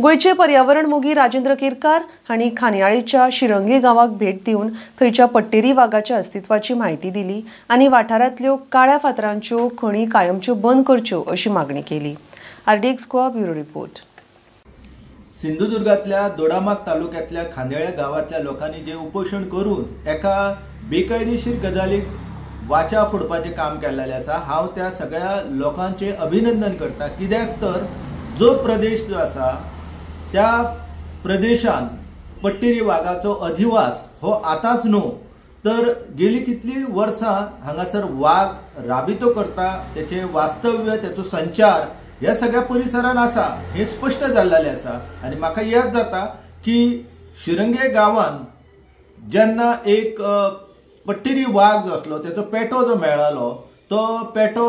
गोंयचे पर्यावरण मोगी राजेंद्र केरकार हांणी खांडयाळेच्या शिरंगे गांवाक भेट दिवन थंयच्या पट्टेरी वागाच्या अस्तित्वाची म्हायती दिली आनी वाठारांतल्यो काळ्या फातरांच्यो खणी कायमच्यो बंद करच्यो अशी मागणी केली. RDX Goa bureau report. सिंधुदुर्गातल्या Dodamarg तालुक्यातल्या खांदेळ्या गांवांतल्या लोकांनी जे उपोशण करून एका बेकायदेशीर गजालीक वाचा फोडपाचें काम केल्लें आसा, हांव त्या सगळ्या लोकांचें अभिनंदन करता. कित्याक तर जो प्रदेश जो आसा त्या प्रदेशान पट्टेरी वागाचो अधिवास हो आतांच न्हू तर गेली कितली वर्सां हांगासर वाग राबितो करता, तेचें वास्तव्य, तेचो संचार ह्या सगळ्या परिसरान आसा हें स्पश्ट जाल्लें आसा. आनी म्हाका याद जाता की शिरंगे गांवान जेन्ना एक पट्टेरी वाग जो आसलो तेचो पेटो जो मेळालो तो पेटो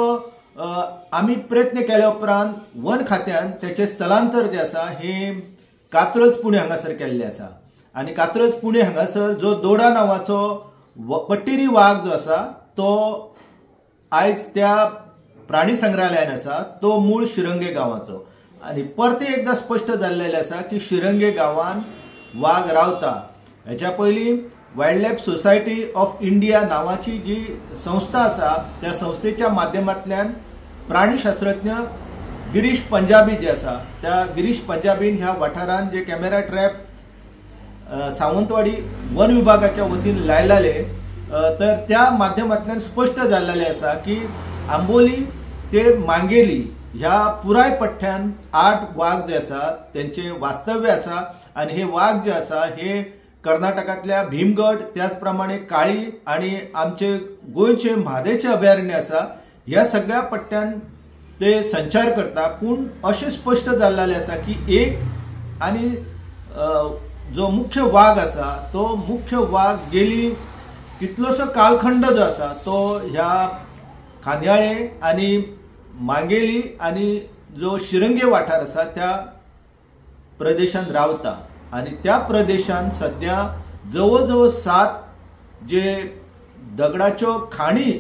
आमी प्रयत्न केल्या उपरांत वन खात्यान तेचें स्थलांतर जें आसा हें कात्रज पुणे हांगासर केल्लें आसा. आनी कात्रज पुणे हांगासर जो दोडा नांवाचो पट्टेरी वाग जो आसा तो आयज त्या प्राणी संग्रहालयान आसा, तो मूळ शिरंगे गांवाचो. आनी परते एकदां स्पश्ट जाल्लें आसा की शिरंगे गांवान वाग रावता. हेच्या पयलीं wild life society of India नांवाची जी संस्था आसा त्या संस्थेच्या माध्यमांतल्यान प्राणीशास्त्रज्ञ गिरीश पंजाबी जे आसा त्या गिरीश पंजाबीन ह्या वाठारान जे कॅमेरा ट्रॅप सावंतवाडी वन विभागाच्या वतीन लायलाले तर त्या माध्यमांतल्यान स्पश्ट जाल्लें आसा की आंबोली ते मांगेली ह्या पुराय पट्ट्यान 8 वाग जे आसा तेंचे वास्तव्य आसा. आनी हे वाग जे आसा हे कर्नाटकांतल्या भीमगड, त्याच प्रमाणे काळी आनी आमचे गोंयचे म्हादेचे अभयारण्य आसा ह्या सगळ्या पट्ट्यान ते संचार करता. पूण अशें स्पश्ट जाल्लें आसा की एक आनी जो मुख्य वाग आसा तो मुख्य वाग गेली कितलोसो कालखंड जो आसा तो ह्या खांडयाळे आनी मांगेली आनी जो शिरंगे वाठार आसा त्या प्रदेशान रावता. आनी त्या प्रदेशान सद्या जवळ जवळ 7 जे दगडाच्यो खाणी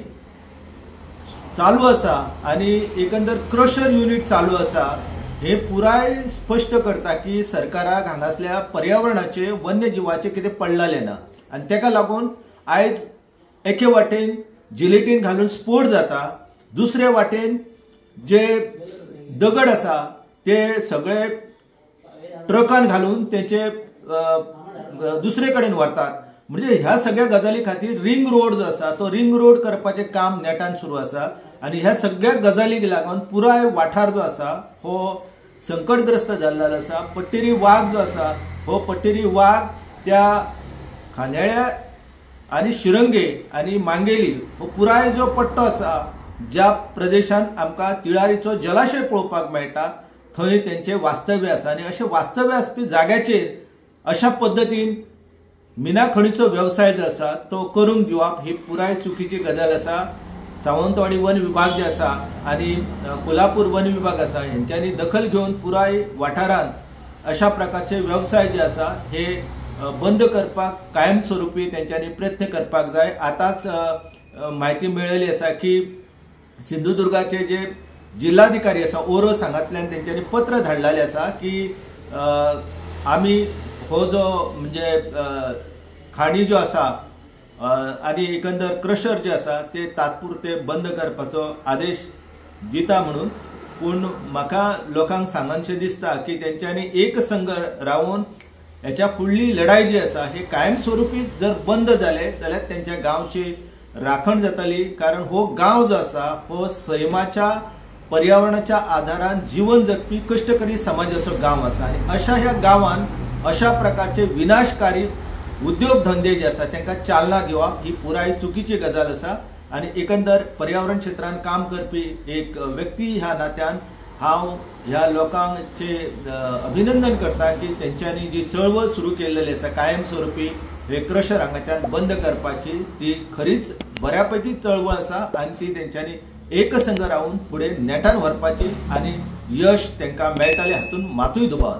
चालू आसा आनी एकंदर क्रशर युनीट चालू आसा. हे पुराय स्पश्ट करता की सरकाराक हांगासल्या पर्यावरणाचे वन्यजिवाचे कितें पडलेलें ना. आनी तेका लागून आयज एके वाटेन जिलेटीन घालून स्फोट जाता, दुसरे वाटेन जे दगड आसा ते सगळे ट्रकान घालून तेचे दुसरे कडेन व्हरतात. म्हणजे ह्या सगळ्या गजाली खातीर रिंग रोड जो आसा तो रिंग रोड करपाचें काम नेटान सुरू आसा. आनी ह्या सगळ्या गजालीक लागून पुराय वाठार जो आसा हो संकटग्रस्त जाल्लो आसा. पट्टेरी वाग जो आसा हो पट्टेरी वाग त्या खांडयाळ्या आनी शिरंगे आनी मांगेली हो पुराय जो पट्टो आसा ज्या प्रदेशान आमकां तिळारीचो जलाशय पळोवपाक मेळटा थंय तेंचे वास्तव्य आसा. आनी अशें वास्तव्य आसपी जाग्याचेर अशा पद्दतीन मिना खणीचो वेवसाय जो आसा तो करूंक दिवप ही पुराय चुकीची गजाल आसा. सावंतवाडी वन विभाग जे आसा आनी कोल्हापूर वन विभाग आसा हेंच्यांनी दखल घेवन पुराय वाठारान अशा प्रकारचे वेवसाय जे आसा हे बंद करपाक कायमस्वरूपी तेंच्यांनी प्रयत्न करपाक जाय. आतांच म्हायती मेळिल्ली आसा की सिंधुदुर्गाचे जे जिल्हाधिकारी आसा ओरोस हांगांतल्यान तेंच्यांनी पत्र धाडलेलें आसा की आमी हो जो म्हणजे खाणी ज्यो आसा आनी एकंदर क्रशर जे आसा ते तात्पुरते बंद करपाचो आदेश दिता म्हणून. पूण म्हाका लोकांक सांगनशें दिसता की तेंच्यांनी एक संघ रावन हेच्या फुडली लढाई जी आसा ही कायमस्वरूपी जर बंद जाले जाल्यार तेंच्या गांवची राखण जातली. कारण हो गांव जो आसा हो सैमाच्या पर्यावरणाच्या आधारान जीवन जगपी कश्टकरी समाजाचो गांव आसा. आनी अशा ह्या गांवान अशा प्रकारचे विनाशकारी उद्योग धंदे जे आसा तांकां चालना दिवप ही पुराय चुकीची गजाल आसा. आनी एकंदर पर्यावरण क्षेत्रान काम करपी एक व्यक्ती ह्या नात्यान हांव ह्या लोकांचे अभिनंदन करता की तेंच्यांनी जी चळवळ सुरू केल्लेली आसा कायमस्वरूपी हे क्रशर हांगाच्यान बंद करपाची ती खरीच बऱ्या पैकी चळवळ आसा आनी ती तेंच्यांनी एकसंघ रावन फुडें नेटान व्हरपाची आनी यश तांकां मेळटलें हातूंत मातूय दुबाव ना.